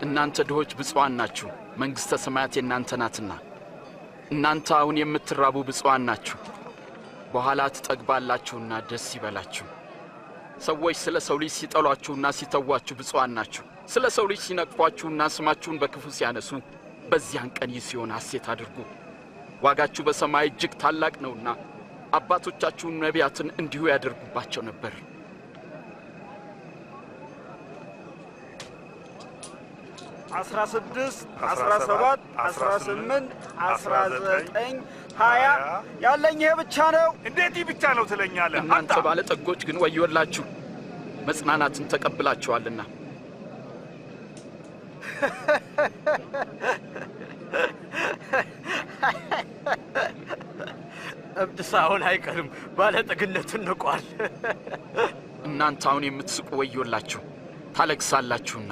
እናንተ ድሆች ብፁዓን ናችሁ፣ መንግሥተ ሰማያት የእናንተ ናትና። እናንተ አሁን የምትራቡ ብፁዓን ናችሁ፣ በኋላ ትጠግባላችሁና ደስ ይበላችሁ። ሰዎች ስለ ሰው ልጅ ሲጠሏችሁና ሲተዋችሁ ብፁዓን ናችሁ። ስለ ሰው ልጅ ሲነቅፏችሁና ስማችሁን በክፉ ሲያነሱ በዚያን ቀን ይህ ሲሆን ሐሴት አድርጉ፣ ዋጋችሁ በሰማይ እጅግ ታላቅ ነውና አባቶቻችሁን ነቢያትን እንዲሁ ያደርጉባቸው ነበር። 16፣ 17፣ 18፣ 19፣ 20፣ ያለኝ ይሄ ብቻ ነው። እንዴት ይህ ብቻ ነው ትለኛለህ? እናንተ ባለጠጎች ግን ወዮላችሁ፣ መጽናናትን ተቀብላችኋልና። እብድ ሳይሆን አይቀርም፣ ባለጠግነቱን ንቋል። እናንተ አሁን የምትስቁ ወዮላችሁ፣ ታለቅሳላችሁና።